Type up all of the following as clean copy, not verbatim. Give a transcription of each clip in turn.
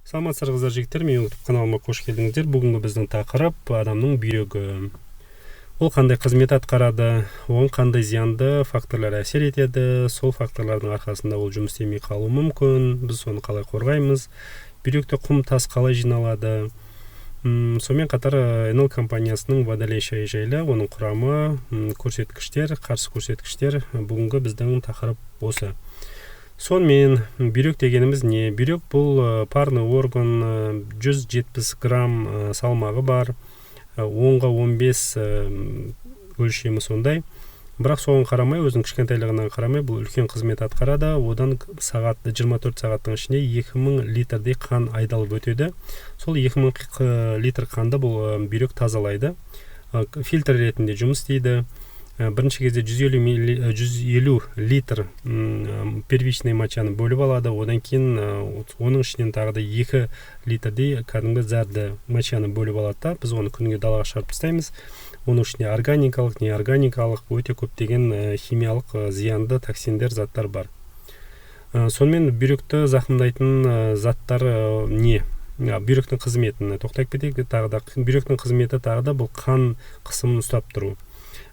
Саламатсыздар, қыздар, жігіттер! Менің YouTube каналыма қош келдіңіздер. Бүгінгі біздің тақырып: адамның бүйрегі. Ол қандай қызмет атқарады, оған қандай зиянды факторлар әсер етеді, сол факторлардың арқасында ол жұмыс істемей қалуы мүмкін, біз соны қалай қорғаймыз, бүйректе құм, тас қалай жиналады. Сонымен қатар НЛ компаниясының Водолей шайы жайлы, оның құрамы, көрсеткіштер, қарсы көрсеткіштер. Бүгінгі біздің тақырып осы. Сонымен, бүйрек дегеніміз не? Бүйрек бұл парный орган, 170 грамм салмағы бар, 10-ға 15 өлшемі сондай. Бірақ соған қарамай, өзінің кішкентайлығына қарамай, бұл үлкен қызмет атқарады. Одан сағат 24 сағаттың ішінде 2000 литрдей қан айдалып өтеді. Сол 2000 литр қанды бұл бүйрек тазалайды, фильтр ретінде жұмыс істейді. Бірінші кезде 150 литр первичный мочаны бөліп алады. Одан кейін оның ішінен тағы да 2 литрдей кәдімгі зәрді мочаны бөліп алады да, біз оны күнге, далаға шығарып тастаймыз. Оның ішінде органикалық, неорганикалық өте көптеген химиялық зиянды токсиндер, заттар бар. Сонымен, бүйректі зақымдайтын заттар не? Бүйректің қызметіне тоқтап кетейік тағы да. Бүйректің қызметі тағы да бұл қан қысымын ұстап тұру.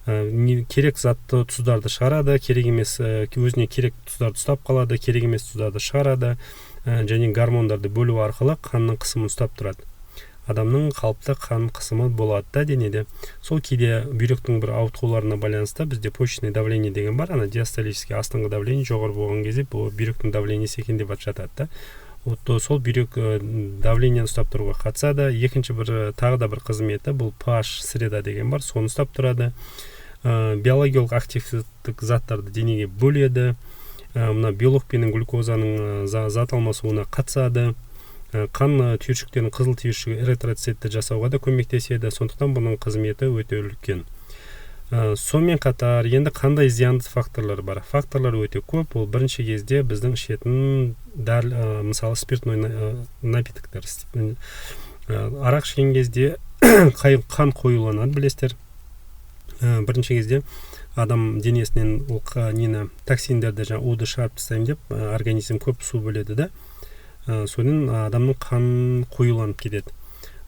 Керек затты, тұздарды шығарады, керек емес, өзіне керек тұздарды ұстап қалады, керек емес тұздарды шығарады және гормондарды бөлу арқылы қанның қысымын ұстап тұрады. Адамның қалыпты қан қысымы болады да денеде. Сол кейде бүйректің бір ауытқуларына байланысты бізде почечный давление деген бар, ана диастолический, астыңғы давление жоғары болған кезде, бұл бүйректің давлениесі екен деп жатады да. Вот сол бүйрек давлениені ұстап тұруға қатысады. Екінші бір, тағы да бір қызметі бұл pH среда деген бар, соны ұстап тұрады. Биологиялық активтік заттарды денеге бөледі. Мына белок пенен глюкозаның зат алмасуына қатысады. Қан түйіршіктерінің, қызыл түйіршігі, эритроцитті жасауға да көмектеседі. Сондықтан бұның қызметі өте үлкен. Сонымен қатар, енді қандай зиянды факторлар бар? Факторлар өте көп. Ол бірінші кезде біздің ішетін дәрі, мысалы, спиртной напитоктар. Арақ ішкен кезде қан қоюланады, білесіздер. Бірінші кезде адам денесінен ол нені, токсиндерді, жаңағы уды шығарып тастаймын деп, организм көп су бөледі да. Содан адамның қан қоюланып кетеді.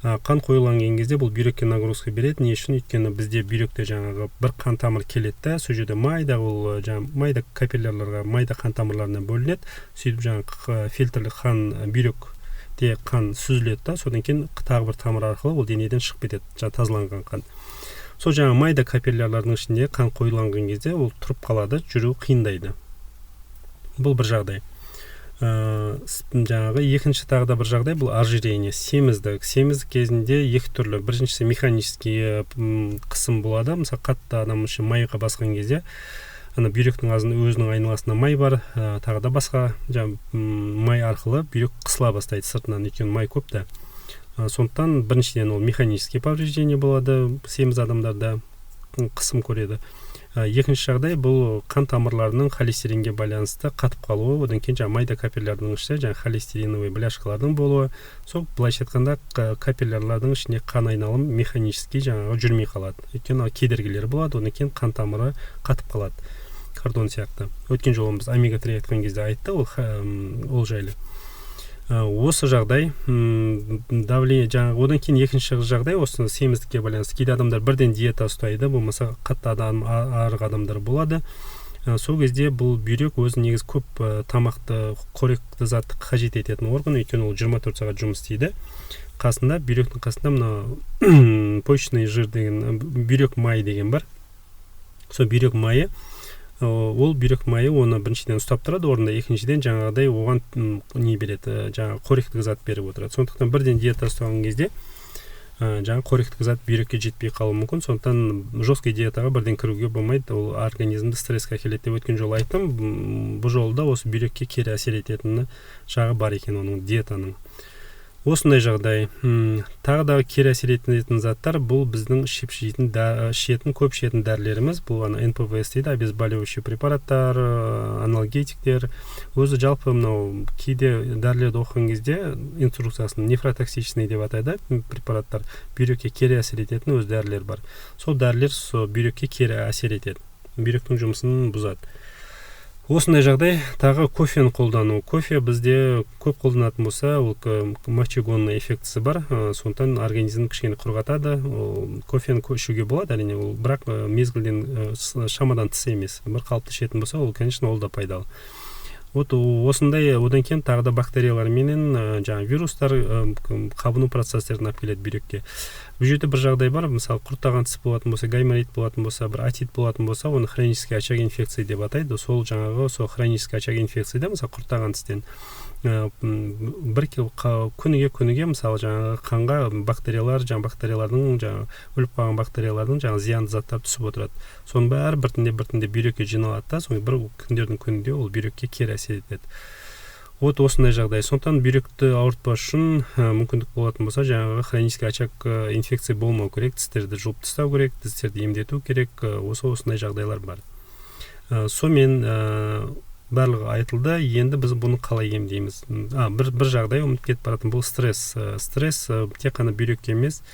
Қан қоюланған кезде бұл бүйрекке нагрузка береді. Не үшін? Өйткені бізде бүйректе жаңағы бір қан тамыр келеді да, сол жерде майда, ол жаңағы майда капиллярларға, майда қан тамырларына бөлінеді. Сөйтіп жаңағы фильтрлі қан, бүйректе қан сүзіледі да, содан кейін тағы бір тамыр арқылы ол денеден шығып кетеді жаңағы тазаланған қан. Сол жаңағы майда капиллярлардың ішінде қан қоюланған кезде ол тұрып қалады, жүру қиындайды. Бұл бір жағдай. Жаңағы екінші тағы да бір жағдай бұл ожирение, семіздік. Семіздік кезінде екі түрлі: біріншісі механический қысым болады. Мысалы, қатты адам үшін майға басқан кезде, ана бүйректің өзінің айналасында май бар, тағы да басқа жаңа, май арқылы бүйрек қысыла бастайды сыртынан, өйткені май көп та. Сондықтан біріншіден ол механический повреждение болады, семіз адамдарда қысым көреді. Екінші жағдай бұл қан тамырларының холестеринге байланысты қатып қалуы. Одан кейін жаңағы майда капиллярлардың ішінде жаңағы холестериновый бляшкалардың болуы. Сол, былайша айтқанда, капиллярлардың ішінде қан айналым механический жаңағы жүрмей қалады, өйткені кедергілер болады. Одан кейін қан тамыры қатып қалады кордон сияқты. Өткен жолы біз омега 3 айтқан кезде айтты ол жайлы. Осы жағдай, давление жаңағы. Одан кейін екінші жағдай осы семіздікке байланысты. Кейде адамдар бірден диета ұстайды, болмаса қатты адам, арық адамдар болады. Сол кезде бұл бүйрек өзі негізі көп тамақты, қоректі затты қажет ететін орган, өйткені ол 24 сағат жұмыс істейді. Қасында, бүйректің қасында мына почечный жир деген, бүйрек майы деген бар. Сол бүйрек майы, ол бүйрек майы оны біріншіден ұстап тұрады орнында, екіншіден жаңағыдай оған не береді, жаңағы қоректік зат беріп отырады. Сондықтан бірден диета ұстаған кезде жаңағы қоректік зат бүйрекке жетпей қалуы мүмкін. Сондықтан жесткий диетаға бірден кіруге болмайды, ол организмді стресске әкеледі деп өткен жолы айттым. Бұл жолы да осы бүйрекке кері әсер ететіні жағы бар екен оның, диетаның. Осындай жағдай. Тағы да кері әсер ететін заттар бұл біздің ішіп жейтін, ішетін, көп ішетін дәрілеріміз. Бұл ана НПВС дейді, обезболивающий препараттар, аналгетиктер. Өзі жалпы мынау кейде дәрілерді оқыған кезде инструкциясын нефротоксичный деп атайды препараттар, бүйрекке кері әсер ететін өз дәрілер бар. Сол дәрілер сол бүйрекке кері әсер етеді, бүйректің жұмысын бұзады. Осындай жағдай. Тағы кофені қолдану. Кофе бізде көп қолданатын болса, ол мочегонный эффектісі бар, сондықтан организмді кішкене құрғатады. Ол кофені ішуге болады, әрине, ол бірақ мезгілден, шамадан тыс емес, бір қалыпты ішетін болса, ол, конечно, ол да пайдалы. Вот осындай. Одан кейін тағы да бактериялар менен жаңағы вирустар қабыну процестерін алып келеді бүйрекке. Бұл жерде бір жағдай бар: мысалы, құрттаған тіс болатын болса, гайморит болатын болса, бір отит болатын болса, оны хронический очаг инфекции деп атайды. Сол жаңағы сол хронический очаг инфекцияда, мысалы, құрттаған тістен бір күніге, мысалы, жаңағы қанға бактериялар, жаңағы бактериялардың, жаңағы өліп қалған бактериялардың жаңағы зиянды заттары түсіп отырады. Соның бәрі біртіндеп, біртіндеп бүйрекке жиналады да, соны бір күндердің күнінде ол бүйрекке кері әсер етеді. Вот осындай жағдай. Сондықтан бүйректі ауыртпас үшін, мүмкіндік болатын болса, жаңағы хронический очаг инфекция болмау керек, тістерді жұлып тастау керек, тістерді емдету керек. Осындай жағдайлар бар. Сонымен барлығы айтылды. Енді біз бұны қалай емдейміз? Бір жағдай ұмытып кетіп баратын, бұл стресс. Стресс тек қана бүйрекке емес,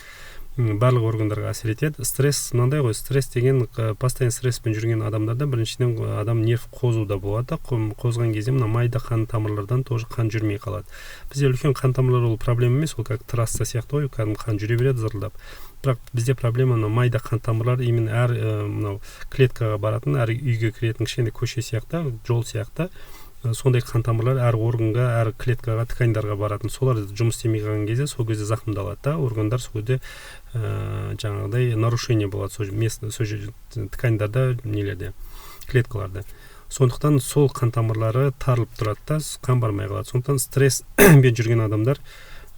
барлық органдарға әсер етеді. Стресс мынандай ғой, стресс деген постоянно стресспен жүрген адамдарда, біріншіден, адам нерв қозуда болады. Қозған кезде мына майда қан тамырлардан тоже қан жүрмей қалады. Бізде үлкен қан тамырлар ол проблема емес, ол как трасса сияқты ғой, кәдімгі қан жүре береді зырылдап. Бірақ бізде проблема мына майда қан тамырлар, именно әр мынау клеткаға баратын, әр үйге кіретін кішкентай көше сияқты, жол сияқты, сондай қан тамырлар әр органға, әр клеткаға, тканьдарға баратын. Солар жұмыс істемей қалған кезде, сол кезде зақымдалады да органдар. Сол кезде жаңағыдай нарушение болады сол место, сол тканьдарда, нелерде, клеткаларда. Сондықтан сол қан тамырлары тарылып тұрады да, қан бармай қалады. Сондықтан стресспен жүрген адамдар,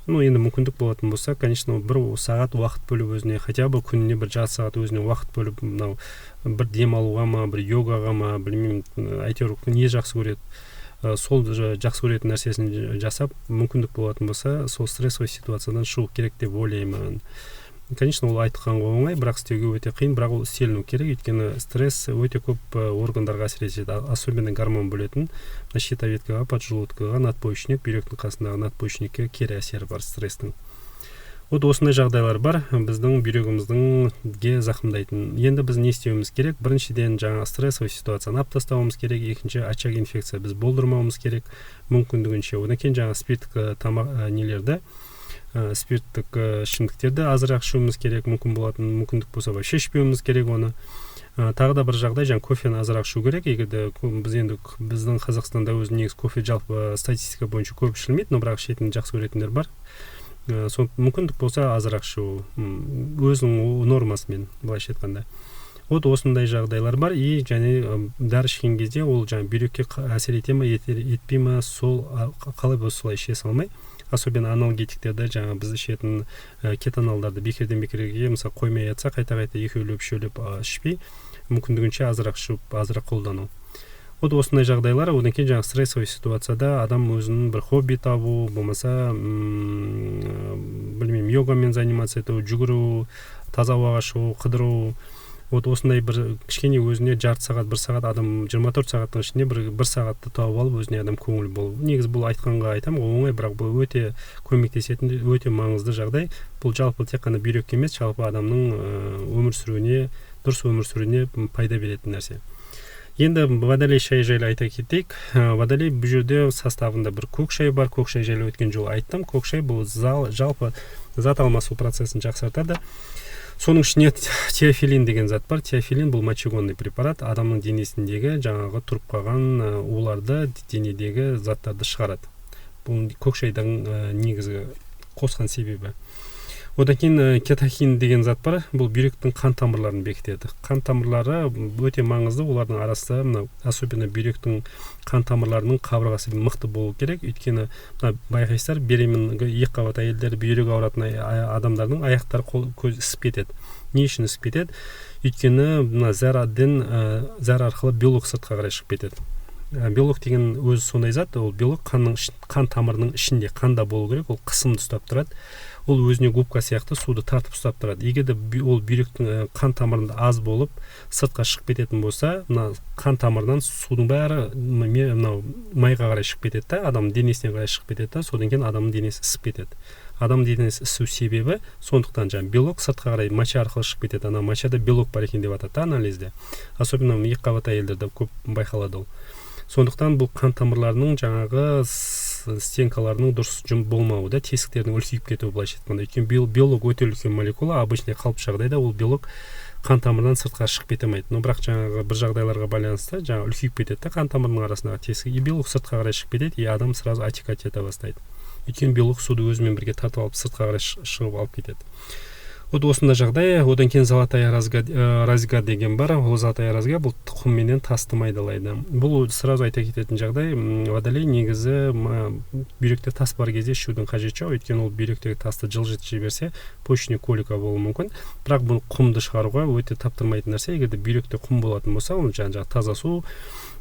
ну, енді мүмкіндік болатын болса, конечно, бір сағат уақыт бөліп өзіне, хотя бы күніне бір жарты сағат өзіне уақыт бөліп, мынау бір дем алуға ма, бір йогаға ма, білмеймін, әйтеуір не жақсы көреді, сол жақсы көретін нәрсесін жасап, мүмкіндік болатын болса, сол стрессовый ситуациядан шығу керек деп ойлаймын. Конечно, ол айтқанға оңай, бірақ істеуге өте қиын. Бірақ ол істеліну керек, өйткені стресс өте көп органдарға әсер етеді, особенно гормон бөлетін мына щитовидкаға, поджелудкаға, надпочечник, бүйректің қасындағы надпочечникке кері әсері бар стресстің. Вот осындай жағдайлар бар біздің бүйрегіміздің зақымдайтын. Енді біз не істеуіміз керек? Біріншіден, жаңа стрессовый ситуацияны алып тастауымыз керек. Екінші, очаг инфекция біз болдырмауымыз керек мүмкіндігінше. Одан кейін жаңа спирттік тамақ нелерді, спирттік ішімдіктерді азырақ ішуіміз керек, мүмкін болатын, мүмкіндік болса, вообще ішпеуіміз керек оны. Тағы да бір жағдай, жаңа кофені азырақ ішу керек. Егер де біз енді біздің Қазақстанда өзі негізі кофе жалпы статистика бойынша көп ішілмейді, но бірақ ішетін, жақсы көретіндер бар. Сол мүмкіндік болса, азырақ ішу, өзінің нормасымен, былайша айтқанда. Вот осындай жағдайлар бар. И және дәрі ішкен кезде ол жаңа бүйрекке әсер ете ма, етпей ма, сол қалай болса, солай іше салмай, особенно аналгетиктерді, жаңа біз ішетін кетоналдарды бекерден бекерге, мысалы, қоймай жатса, қайта қайта екеулеп, үшеулеп ішпей, мүмкіндігінше азырақ ішіп, азырақ қолдану. Вот осындай жағдайлар. Одан кейін жаңағы стрессовый ситуацияда адам өзінің бір хобби табу, болмаса білмеймін, йогамен заниматься ету, жүгіру, таза ауаға шығу, қыдыру. Вот осындай бір кішкене өзіне жарты сағат, бір сағат, адам 24 сағаттың ішінде бір сағатты тауып алып, өзіне адам көңіл болу. Негізі бұл айтқанға айтамын ғой оңай, бірақ бұл өте көмектесетін, өте маңызды жағдай. Бұл жалпы тек қана бүйрекке емес, жалпы адамның өмір сүруіне, дұрыс өмір сүруіне пайда беретін нәрсе. Енді водолей шай жайлы айта кетейік. Водолей, бұл жерде составында бір көк шай бар. Көк шай жайлы өткен жолы айттым. Көк шай бұл жалпы зат алмасу процесін жақсартады. Соның ішінде теофилин деген зат бар. Теофилин бұл мочегонный препарат, адамның денесіндегі жаңағы тұрып қалған уларды, денедегі заттарды шығарады. Бұл көк шайдың негізгі қосқан себебі. Одан кейін кетахин деген зат бар. Бұл бүйректің қан тамырларын бекітеді. Қан тамырлары өте маңызды, олардың арасы мынау, особенно бүйректің қан тамырларының қабырғасы мықты болу керек. Өйткені мына байқайсыздар, беременна, екі қабат әйелдер, бүйрек ауыратын адамдардың аяқтары, қол, көз ісіп кетеді. Не үшін ісіп кетеді? Өйткені мына зәрден, зәр арқылы белок сыртқа қарай шығып кетеді. Белок деген өзі сондай зат, ол белок қанның қан тамырының ішінде, қанда болу керек. Ол қысымды ұстап тұрады, ол өзіне губка сияқты суды тартып ұстап тұрады. Егер де ол бүйректің қан тамырында аз болып, сыртқа шығып кететін болса, мына қан тамырынан судың бәрі мынау майға қарай шығып кетеді да, адамның денесіне қарай шығып кетеді да, содан кейін адамның денесі ісіп кетеді. Адам денесі ісу себебі сондықтан, жаңағы белок сыртқа қарай моча арқылы шығып кетеді. Ана мочада белок бар екен деп жатады да анализде, особенно екі қабат әйелдерде көп байқалады ол. Сондықтан бұл қан тамырларының жаңағы стенкаларының дұрыс болмауы да, тесіктерінің үлкейіп кетуі, былайша айтқанда. Өйткені белок өте үлкен молекула, обычный қалыпты жағдайда ол белок қан тамырдан сыртқа шығып кете алмайды. Но бірақ жаңағы бір жағдайларға байланысты жаңағы үлкейіп кетеді да қан тамырының арасындағы тесігі, и белок сыртқа қарай шығып кетеді, и адам сразу отекать ете бастайды. Өйткені белок суды өзімен бірге тартып алып, сыртқа қарай шығып алып кетеді. Вот осындай жағдай. Одан кейін золотая розга деген бар. Ол золотая розга бұл тұқым менен тасты майдалайды. Бұл сразу айта кететін жағдай, водолей негізі бүйректе тас бар кезде ішудің қажеті жоқ, өйткені ол бүйректегі тасты жылжытып жіберсе, почечный колика болуы мүмкін. Бірақ бұл құмды шығаруға өте таптырмайтын нәрсе. Егер де бүйректе құм болатын болса, ол жаңағы таза су,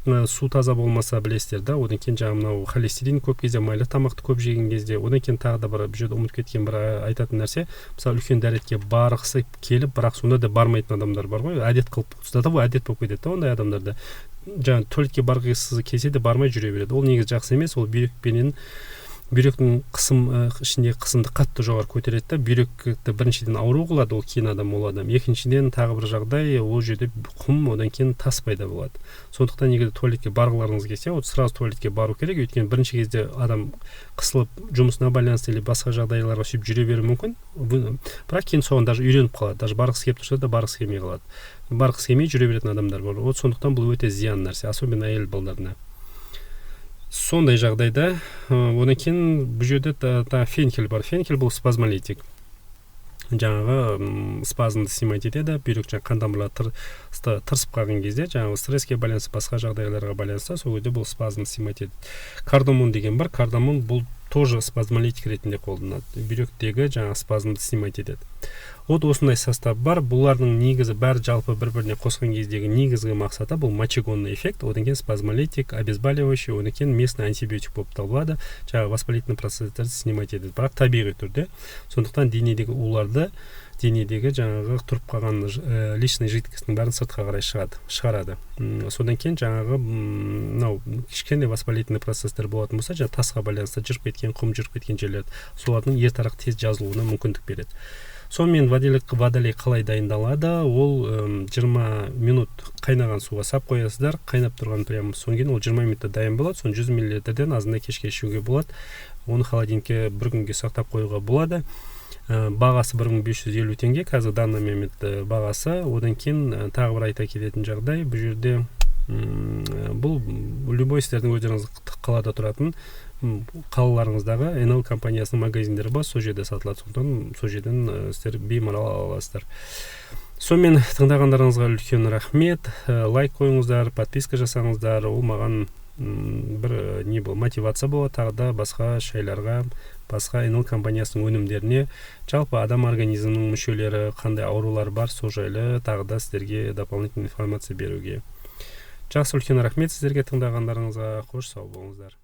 су таза болмаса, білесіздер да. Одан кейін жаңағы мынау холестерин көп кезде, майлы тамақты көп жеген кезде. Одан кейін тағы да бір бұл жерде ұмытып кеткен бір айтатын нәрсе, мысалы, үлкен дәретке барғысы келіп, бірақ сонда да бармайтын адамдар бар ғой, әдет қылып, до того әдет болып кетеді да ондай адамдарда. Жаңағы туалетке барғысы келсе де бармай жүре береді. Ол негізі жақсы емес, ол бүйрекпенен бүйректің қысым, ішіндегі қысымды қатты жоғары көтереді да, бүйректі біріншіден ауру қылады ол кейін адам, ол адам. Екіншіден, тағы бір жағдай, ол жерде құм, одан кейін тас пайда болады. Сондықтан егер туалетке барғыларыңыз келсе, вот сразу туалетке бару керек, өйткені бірінші кезде адам қысылып, жұмысына байланысты или басқа жағдайларға сөйтіп жүре беруі мүмкін. Бірақ кейін соған даже үйреніп қалады, даже барғысы келіп тұрса да барғысы келмей қалады, барғысы келмей жүре беретін адамдар бар. Вот сондықтан бұл өте зиян нәрсе, особенно әйел балдарына сондай жағдайда. Одан кейін бұл жерде та фенхель бар. Фенхель бұл спазмолитик, жаңағы спазмды снимать етеді. Бүйрек жаңағы қан тамырлары тырысып қалған кезде, жаңағы стресске байланысты, басқа жағдайларға байланысты, сол кезде бұл спазмды снимать етеді. Кардамон деген бар. Кардамон бұл тоже спазмолитик ретінде қолданылады, бүйректегі жаңағы спазмды снимать етеді. Вот осындай состав бар. Бұлардың негізі бәрі жалпы бір біріне қосқан кездегі негізгі мақсаты бұл мочегонный эффект, одан кейін спазмолитик, обезболивающий, одан кейін местный антибиотик болып табылады. Жаңағы воспалительный процесстерді снимать етеді, бірақ табиғи түрде. Сондықтан денедегі уларды, денедегі жаңағы тұрып қалған лишний жидкостьтің бәрін сыртқа қарай шығарады. Содан кейін жаңағы мынау кішкене воспалительный процесстер болатын болса, жаңағы тасқа байланысты жүріп кеткен, құм жүріп кеткен жерлер, солардың ертерек тез жазылуына мүмкіндік береді. Сонымен водолей қалай дайындалады? Ол 20 минут қайнаған суға сап қоясыздар, қайнап тұрған прямо. Содан кейін ол 20 минутта дайын болады. Соны 100 миллилитрден азында кешке ішуге болады. Оны холодильникке бір күнге сақтап қоюға болады. Бағасы 1550 теңге қазір данный момент бағасы. Одан кейін тағы бір айта кететін жағдай, бұл жерде бұл любой сіздердің өздеріңіз қалада тұратын қалаларыңыздағы НЛ компаниясының магазиндері бар, сол жерде сатылады. Сондықтан сол жерден сіздер беймарал ала аласыздар. Сонымен, тыңдағандарыңызға үлкен рахмет. Лайк қойыңыздар, подписка жасаңыздар, ол маған бір не бол, мотивация болады тағы да басқа шайларға, басқа НЛ компаниясының өнімдеріне, жалпы адам организмінің мүшелері қандай аурулар бар, сол жайлы тағы да сіздерге дополнительный информация беруге. Жақсы, үлкен рахмет сіздерге тыңдағандарыңызға. Қош, сау болыңыздар.